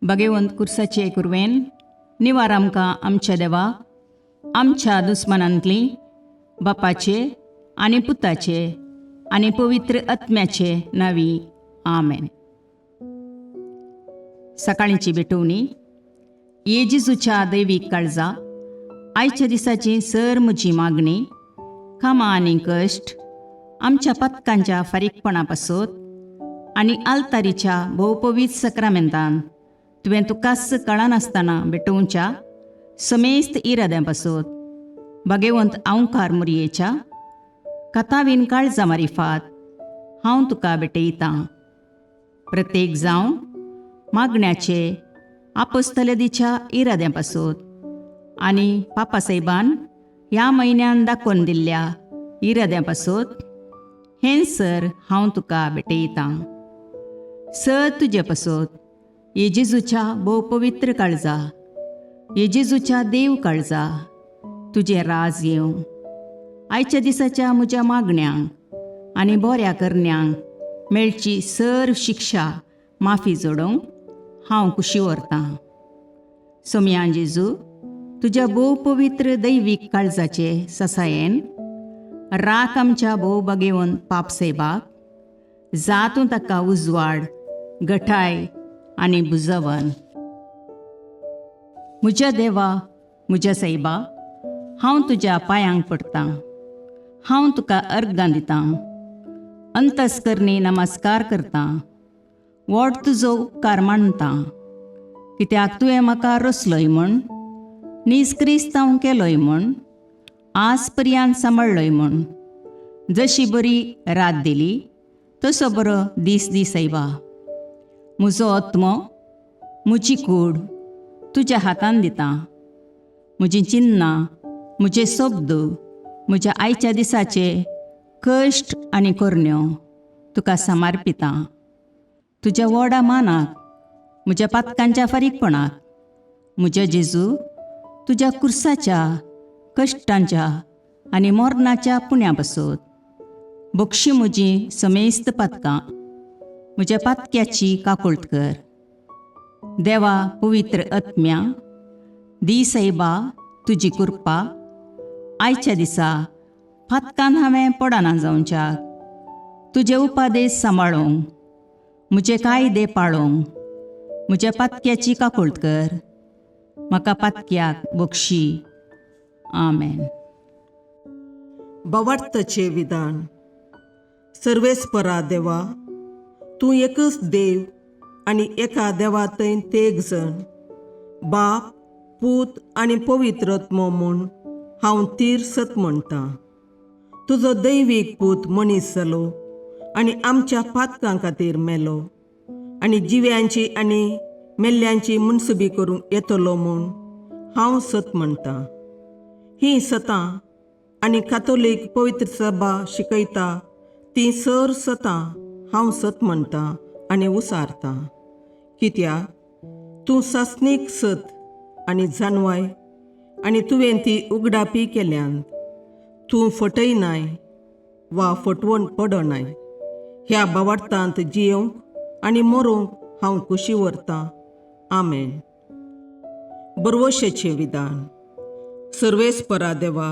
भगेवंत कुर्साचे कुरवेन निवार आमकां आमच्या देवा, आमच्या दुस्मानांतली बापाचे आनी पुताचे आनी पवित्र आत्म्याचे नावी, आमेन. सकाळीची भेटवणी. ये जेजूच्या दैवीक काळजा, आयच्या दिसाची सर म्हजी मागणी, कामां आनी कश्ट, आमच्या पथकांच्या फारीकपणा पासत आनी आल्तारीच्या भोवपवीत सक्रामेंतान तुवें तुकाच कळनासतना भेटोवच्या समेस्त इराद्यां पासत, भगेवंत आंवकार मुरयेच्या कथावीन काळजा मारिफात हांव तुका भेटयतां. प्रत्येक जावन मागण्याचे आपोस्तलदीच्या इराद्यां पासत आनी पापासाहेबान ह्या म्हयन्यान दाखोवन दिल्ल्या इराद्यां पासत हें सर हांव तुका भेटयतां. सर तुजे पासत, ये जेजूच्या भोव पवित्र काळजा, ये जेजूच्या देव काळजा, तुजें राज येवं. आयच्या दिसाच्या म्हज्या मागण्यांक आनी बऱ्या करण्यांक मेळची सर शिक्षा माफी जोडोवंक हांव कुशी व्हरतां. सोमयान जेजू, तुज्या भोव पवित्र दैवीक काळजाचे ससायेन राख आमच्या भोव बागेवन पाप सेबाक, जातूं ताका उजवाड, गठाय आनी बुजवन. म्हज्या देवा, म्हज्या सायबा, हांव तुज्या पांयांक पडटां. हांव तुका अर्गां दितां, अंतस्करणी नमस्कार करतां, व्हड तुजो उपकार मानतां, कित्याक तुवें म्हाका रचलोय म्हूण, नीज क्रिस्तांव केलोय म्हूण, आज पर्यंत सांबाळ्ळोय म्हूण. जशी बरी रात दिली तसो बरो दीस दी सायबा. म्हजो आत्मो, म्हजी कूड तुज्या हातान दितां. म्हजीं चिन्नां, म्हजे शब्द, म्हज्या आयच्या दिसाचे कश्ट आनी करण्यो तुका समर्पितां. तुज्या व्हडा मानाक, म्हज्या पातकांच्या फारीकपणाक, म्हज्या जेजू, तुज्या कुर्साच्या कश्टांच्या आनी मरणाच्या पुण्या पासत बक्षी म्हजी समेस्त पातकां. म्हज्या पातक्याची काकुळट कर. देवा, पवित्र आत्म्या, दी सायबा तुजी कृपा आयच्या दिसा पातकान हांवें पडना जावच्याक, तुजे उपादेश सांबाळूंक, म्हजे कायदे पाळूंक. म्हज्या पातक्याची काकुळट कर. म्हाका पातक्याक बक्षी. आमेन. भावार्थाचें विधान. सर्वेस्परा देवा, तूं एकच देव आनी एका देवा थंय तेग जण, बाप, पूत आनी पवित्र आत्मो म्हूण हांव तीर सत म्हणटा. तुजो दैवीक पूत मनीस जालो आनी आमच्या पातकां खातीर मेलो आनी जिव्यांची आनी मेल्ल्यांची मुनसुबी करूंक येतलो म्हूण हांव सत म्हणटा. ही सतां आनी कातोलीक पवित्र सभा शिकयता ती सर सतां हांव सत म्हणटा आनी उसारता, कित्याक तूं सासणीक सत आनी जानवाय आनी तुवें ती उगडापी केल्यान. तूं फटयनाय वा फटवण पडनाय. ह्या भावार्थांत जियोवंक आनी मरोंक हांव कुशी व्हरतां. आमेन. बरवशेचें विधान. सर्वेस्परा देवा,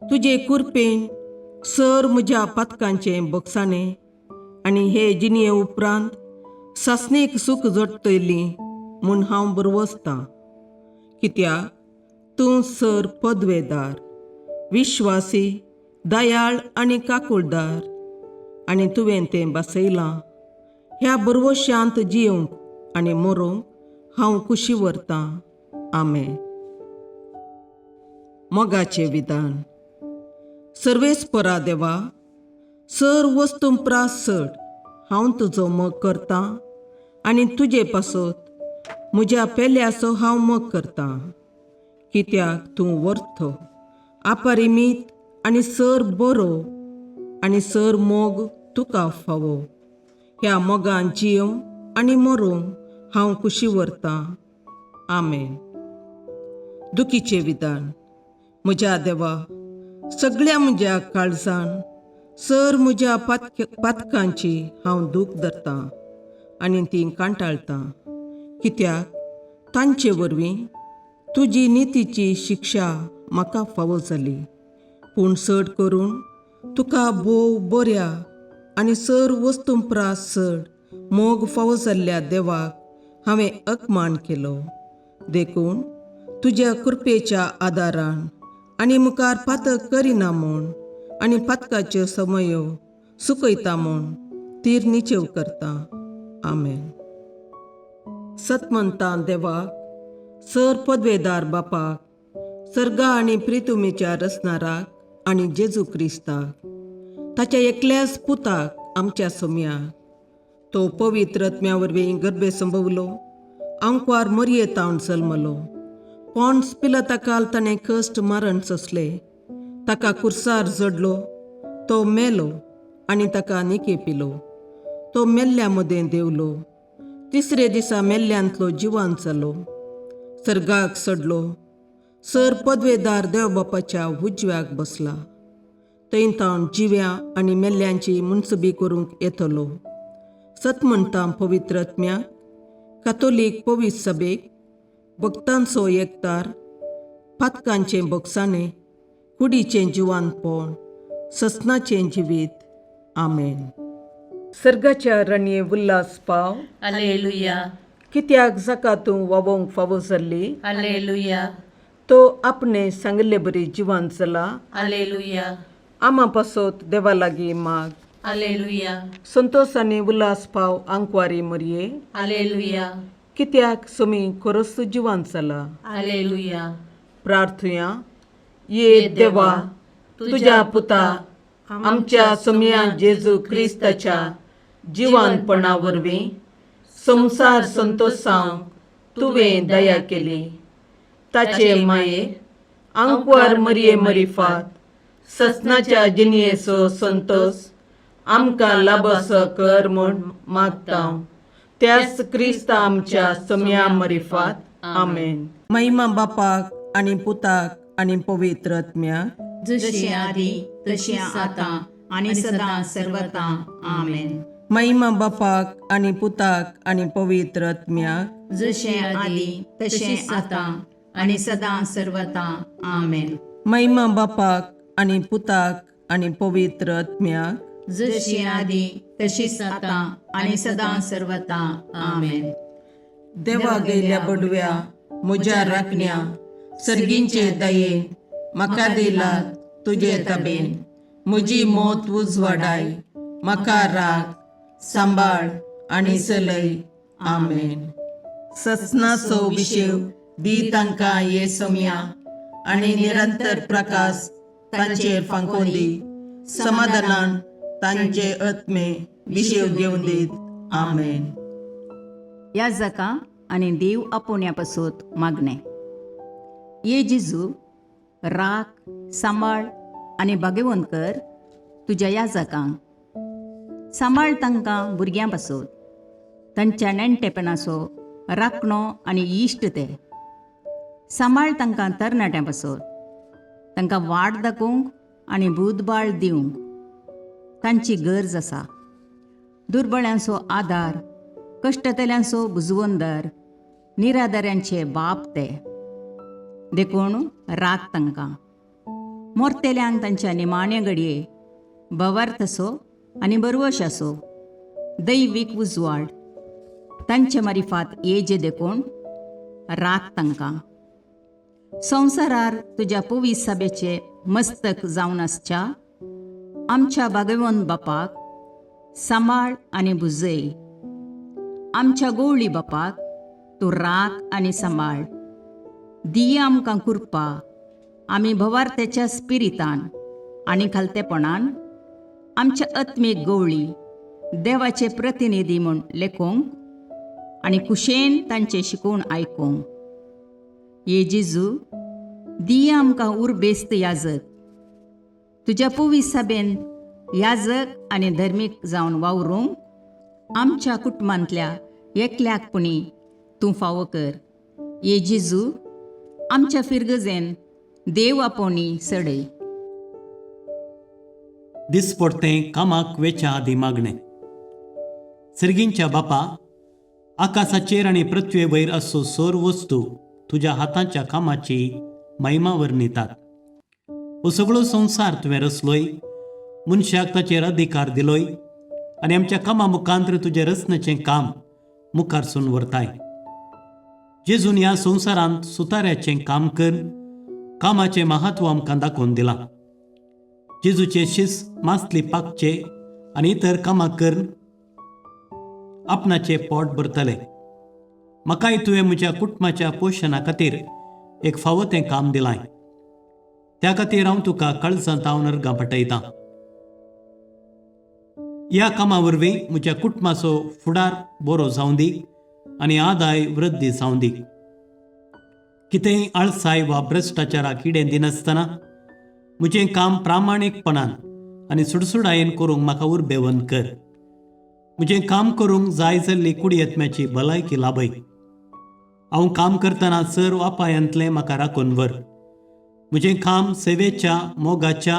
तुजे कुरपेन सर म्हज्या पातकांचें बक्षाणें आनी हे जिणये उपरांत सासणीक सूख जोडटली म्हूण हांव बरवसतां, कित्याक तूं सर पदवेदार, विश्वासी, दयाळ आनी काकुळदार आनी तुवें तें बसयलां. ह्या बरवशांत जियोवंक आनी मरोंक हांव कुशी व्हरतां. आमेन. मोगाचें विधान. सर्वेस्परा देवा, सर वस्तू प्रास चड हांव तुजो मोग करतां आनी तुजे पासत म्हज्या पेल्याचो हांव मोग करतां, कित्याक तूं वर्थ, अपरिमीत आनी सर बरो आनी सर मोग तुका फावो. ह्या मोगान जियोवंक आनी मरोंक हांव कुशी व्हरतां. आमेन. दुखीचें विधान. म्हज्या देवा, सगळ्या म्हज्या काळजान सर म्हज्या पातकांची हांव दूख धरतां आनी ती कांटाळटां. कित्याक तांचे वरवीं तुजी नितीची शिक्षा म्हाका फावो जाली. पूण चड करून तुका भोव बऱ्या आनी सर वस्तूं प्रास चड मोग फावो जाल्ल्या देवाक हांवें अपमान केलो. देखून तुज्या कृपेच्या आदारान आनी मुखार पातक करिना म्हूण आनी पातकाच्यो समयो सुकयता म्हूण तीर निचेव करता. आमेन. सतमंतां देवाक, सर पदवेदार बापाक, सर्गा आनी प्रितुमीच्या रचणाराक आनी जेजू क्रिस्ताक, ताच्या एकल्याच पुताक आमच्या सोम्याक, तो पवित्र आत्म्या वरवीं गर्भे संभवलो, आंकवार मरये तावन जल्मलो, पोंड्स पिलताकाल ताणें कश्ट मरण सोंसले, ताका कुर्सार जडलो, तो मेलो आनी ताका निके पिलो, तो मेल्ल्या मदें देंवलो, तिसरे दिसा मेल्ल्यांतलो जिवान जालो, सर्गाक सडलो, सर पदवेदार देव बापाच्या उजव्याक बसला, थंय तावन जिव्या आनी मेल्ल्यांची मुनसबी करूंक येतलो. सत म्हणटा पवित्र आत्म्याक, कातोलीक पवित्र सभेक, भक्तांचो एकतार, पातकांचें बोगसाणें, कुडीचें जिवानपण, ससनाचें जिवीत. आमेन. सर्गाच्या रणये उल्हास पाव. अलेलुया. कित्याक जाका तूं वावोवंक फावो जाल्ली, अलेलुया. तो आपणे सांगिल्ले बरी जिवान जाला. अलेलुया. आमा पासत देवा लागीं माग. अलेलुया. संतोस आनी उल्हास पाव आंकवारी मरये. अलेलुया. कित्याक सोमी खरोच जिवान जाला. अलेलुया. प्रार्थुया. ये देवा, तुज्या पुता आमच्या सोमया जेजू क्रिस्ताच्या जिवानपणा वरवीं संवसार संतोसांक तुवें दया केली. ताचे माये आंकवार मरये मरिफात ससनाच्या जिणयेचो संतोस आमकां लाबसो कर म्हूण मागता, त्याच क्रिस्ता आमच्या सोमया मरिफात. आमेन. महिमा बापाक आनी पुताक आनी पवित्र आत्म्याक, जशी आदी तशी आतां आनी सदां सर्वता. आमेन. महिमा बापाक आनी पुताक आनी पवित्र आत्म्याक, जशें आदी तशें आतां आनी सदां सर्वता. आमेन. महिमा बापाक आनी पुताक आनी पवित्र आत्म्याक, जशी आदी तशीच आतां आनी सदां सर्वता. आमेन. देवा गेल्या बडव्या म्हज्या राखण्या, सर्गींचे दयेन म्हाका दिला तुजे तबेन, म्हजी मोत उजवाडाय, म्हाका राख, सांबाळ आनी चलय. आमेन. ससनाचो विशेव दी तांकां ये सोम्या, आनी निरंतर प्रकाश तांचेर फांकोवन दी, समाधानान तांचे आत्मे विशेव घेवन दीत. आमेन. ह्या जाका आनी देव आपोवण्या पासत मागणें. ये जेजू, राख, सांबाळ आनी भागेवंत कर तुज्या ह्या जाकांक. सांबाळ तांकां भुरग्यां पासत, तांच्या नेणटेपणाचो राखणो आनी इश्ट ते. सांबाळ तांकां तरणाट्यां पासत, तांकां वाट दाखोवंक आनी बुदबाळ दिवंक तांची गरज आसा. दुर्बळ्यांचो आदार, कश्टतल्यांचो बुजवंदर, निराधाऱ्यांचे बाप ते, देखून राख तांकां. मोरतेल्यांक तांच्या निमाण्या घडये भवार्थ आसो आनी बरवश आसो, दैवीक उजवाड तांचे मारिफात येजे, देखून राख तांकां. संवसारार तुज्या पवित्र सभेचे मस्तक जावन आसच्या आमच्या भागवंत बापाक सांबाळ आनी भुजय. आमच्या गोवळी बापाक तूं राख आनी सांबाळ. दिया आमकां कृपा, आमी भवार्थ्याच्या स्पिरितान आनी खालतेपणान आमच्या आत्मीक गवळी देवाचे प्रतिनिधी म्हूण लेखोवंक आनी कुशेन तांचें शिकोवन आयकोंक. ये जेजू, दिया आमकां उर्बेस्त याजक, तुज्या पवित्र सभेन याजक आनी धर्मीक जावन वावरूंक आमच्या कुटुंबांतल्या एकल्याक पुणी तूं फावो कर. ये जेजू, आमच्या फिरगजेन देव आपोवणी सडय. दिसपडतें कामाक वेच्या आदीं मागणें. सर्गींच्या बापा, आकाशाचेर आनी पृथ्वे वयर असो सोर वस्तू तुज्या हाताच्या कामाची महिमा वर्णितात. हो सगळो संवसार तुवें रचलोय, मनशाक ताचेर अधिकार दिलोय आनी आमच्या कामा मुखांतर तुजें रचनेचें काम मुखारसून व्हरताय. जेजून ह्या संवसारांत सुताऱ्याचें काम कर कामाचें महत्व आमकां दाखोवन दिलां. जेजूचे शिस मासली पाकचे आनी इतर कामां करून आपणाचें पोट भरतले. म्हाकाय तुवें म्हज्या कुटुंबाच्या पोशणा खातीर एक फावो तें काम दिलां. त्या खातीर हांव तुका काळजांत हांव अर्गां पाठयतां. ह्या कामा वरवीं म्हज्या कुटुंबाचो फुडार बरो जावं दी आनी आदाय वृद्धी जावं दी. कितेंय आळसाय वा भ्रश्टाचाराक किडें दिनासतना म्हजें काम प्रामाणीकपणान आनी सुडसुडायेन करूंक म्हाका उर्बेवंत कर. म्हजें काम करूंक जाय जाल्ली कुडयेत्म्याची भलायकी लाभय. हांव काम करतना सर वापायांतलें म्हाका राखून व्हर. म्हजें काम सेवेच्या, मोगाच्या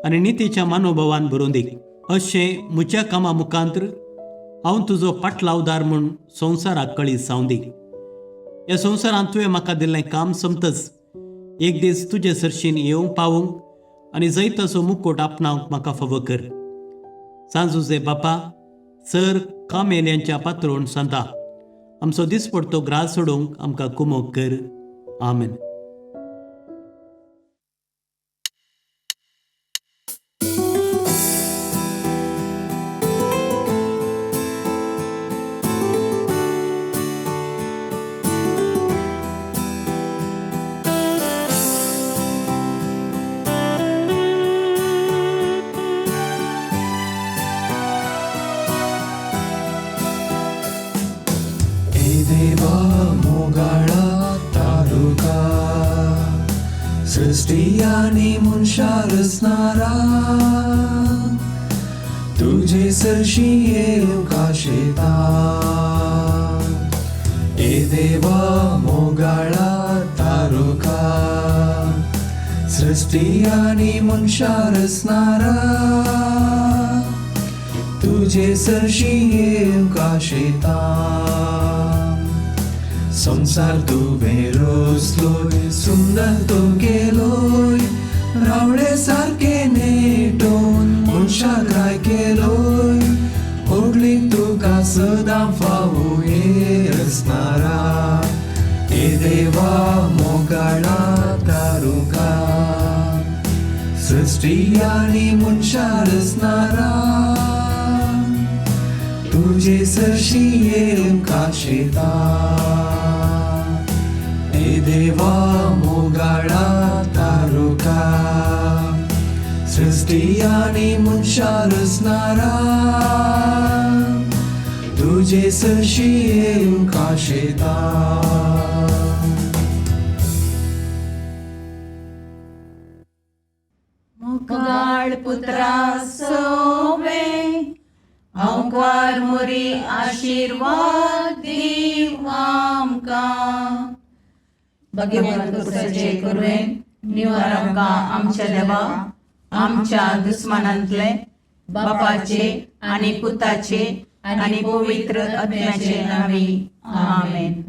आनी नितीच्या मनोभावान भरून दी. अशें म्हज्या कामा मुखांतर हांव तुजो पाटलावदार म्हूण संवसाराक कळीत जावं दी. ह्या संवसारांत तुवें म्हाका दिल्लें काम सोंपतच एक दीस तुजे सरशीन येवंक पावूंक आनी जैताचो मुकोट आपणावंक म्हाका फावो कर. सांजुजे बापा, सर कामेल्यांच्या पात्रोण सांता, आमचो दिसपडतो ग्रास सोडूंक आमकां कुमोक कर. आमेन. देवा मोगाळा तारुका, सृष्टी आनी मनशा रचणारा, तुजे सरशी येवंक आशेता. ए देवा मोगाळा तारुका, सृष्टी आनी मनशा रचणारा, तुजे सरशी येवंक आशेता. संवसार तुवें रचलोय, सुंदर तो केलोय, रावळे सारके नेटोवन मनशाक राय केलोय. होडली तुका सदां फावो हे रचणारा, हे देवा मोगाळा तारुका, सृष्टी आनी मनशा रचणारा, तुजे सरशी येवंक आशेता. हे देवा मोगाळा तारुका, सृष्टी आनी मनशा रचणारा, तुजे सरशी येवंक आशेता. मोगाळ पुत्रा सोवे हांवकार मोरी आशिर्वाद दीव आमकां. भगवंत कुसाचे कुरवेन निवार आमकां आमच्या देवा, आमच्या दुस्मानांतले बापाचे आनी पुताचे आनी पवित्र आत्म्याचे नांवी. आमेन.